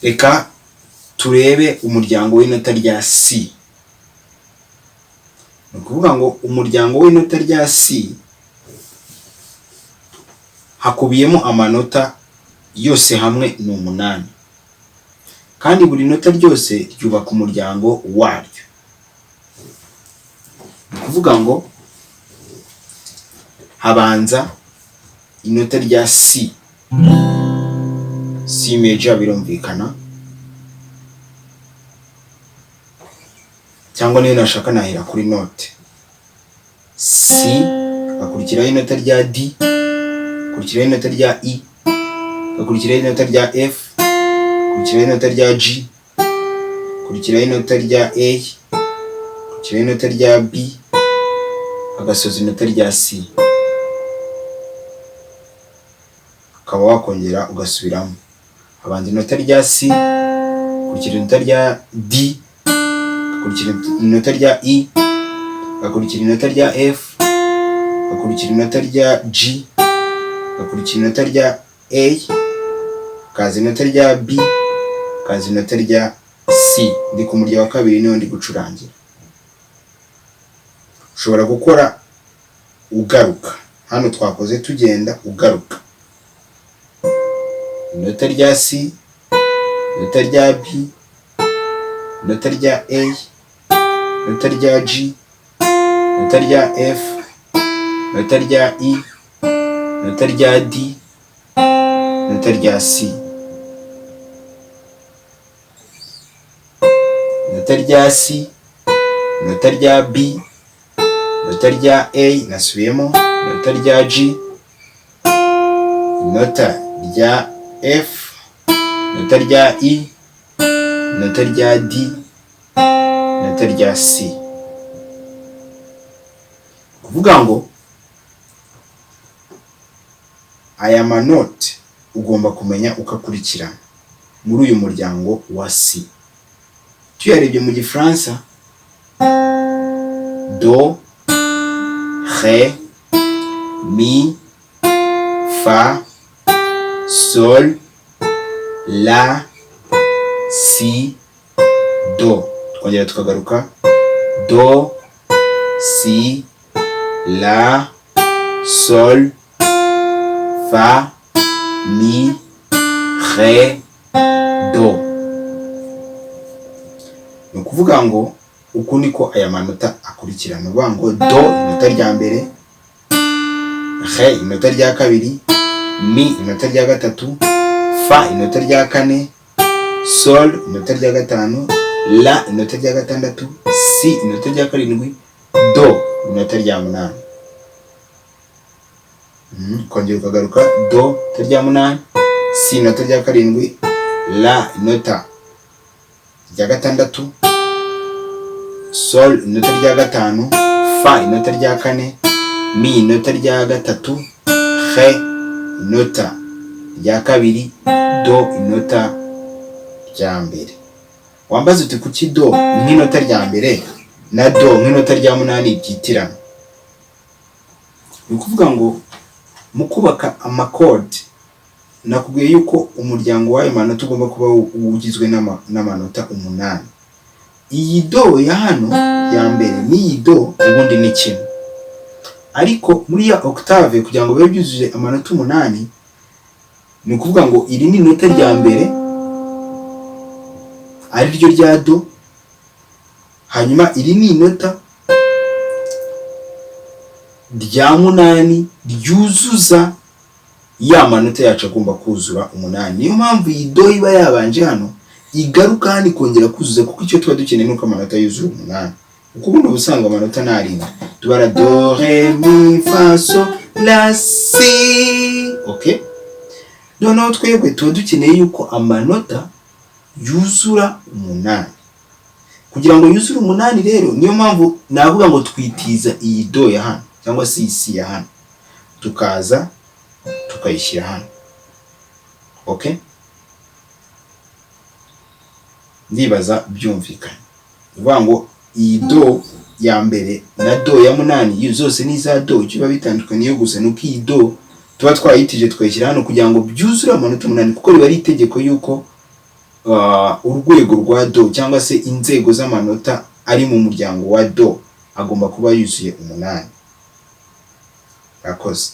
Reka turebe umuryango w'inota rya C. Ni ukuvuga ngo umuryango w'inota rya C hakubiyemo amanota yose hamwe ni 8, kandi buri nota ryose ryubaka umuryango waryo. Ni ukuvuga ngo habanza inota rya C, C major birumvikana, cyangwa niyo nashaka nahera kuri note C, hakurikiraho inota rya D, hakurikiraho inota rya E, hakurikiraho inota rya F, hakurikiraho inota rya G, hakurikiraho inota rya A, hakurikiraho inota rya B, hagasoza inota rya C. Ukaba wakongera ugasubiramo, habanza inota rya C, hakurikira inota rya D, hakurikira inota rya E, hakurikira inota rya F, hakurikira inota rya G, hakurikira inota rya A, hakaza inota rya B, hakaza inota rya C. Ndi ku murya wa kabiri niho ndi gucurangira. Ushobora gukora ugaruka, hano twakoze tugenda ugaruka, inota rya C, inota rya B, inota rya A, inota rya G, inota rya F, inota rya E, inota rya D, inota rya C, inota rya C, inota rya B, inota rya A, nasubiyemo, inota rya G, inota rya F, inota rya E, inota rya D, inota rya C. Kuvuga ngo aya manote ugomba kumenya ukakurikirana muri uyu muryango wa C. Tuyarebye mu Gifaransa, do, re, mi, fa, sol, la, si, do. Twongera tukagaruka do, si, la, sol, fa, mi, re, do. Ni ukuvuga ngo uku niko aya manota akurikirana. Ni ukuvuga ngo do inota rya mbere, re inota rya kabiri, mi inota rya gatatu, fa inota rya kane, sol inota rya gatanu, la inota rya gatandatu, si inota rya karindwi, do inota rya munani. Ukongera ukagaruka do inota rya munani, si inota rya karindwi, la inota rya gatandatu, sol inota rya gatanu, fa inota rya kane, mi inota rya gatatu, re inota rya kabiri, do inota rya mbere. Wambaza uti kuki do nk'inota rya mbere na do nk'inota rya munani byitirana? Ni ukuvuga ngo mu kubaka amakode nakubwiye yuko umuryango w'ayo manota ugomba kuba ugizwe n'amanota 8. Iyi do ya hano ya mbere n'iyi do ubundi ni kimwe, ariko muri ya octave kugira ngo bibe byujuje amanota 8, ni ukuvuga ngo iri ni inota rya mbere ari ryo rya do, hanyuma iri ni inota rya munani ryuzuza ya manota yacu agomba kuzura 8. Niyo mpamvu iyi do iba yabanje hano igaruka hano ikongera kuzuza, kuko icyo tuba dukeneye nuko amanota yuzura 8. Kuko ubundi ubusanga amanota ni 7. Tubara do, re, mi, fa, sol, la, si. Okay? Noneho twebwe tuba dukeneye yuko amanota yuzura 8. Kugira ngo yuzure 8 rero, niyo mpamvu navuga ngo twitiza iyi do ya hano cyangwa se iyi si ya hano, tukaza tukayishyira hano. Okay? Ndibaza byumvikanye. Uvuga ngo iyi do ya mbere na do ya munani zose ni za do, icyo biba bitandukaniye gusa nuko iyi do tuba twayitije tukayishyira hano kugira ngo byuzure amanota 8, kuko riba ari itegeko yuko urwego rwa do cyangwa se inzego z'amanota ari mu muryango wa do agomba kuba yuzuye 8. Murakoze.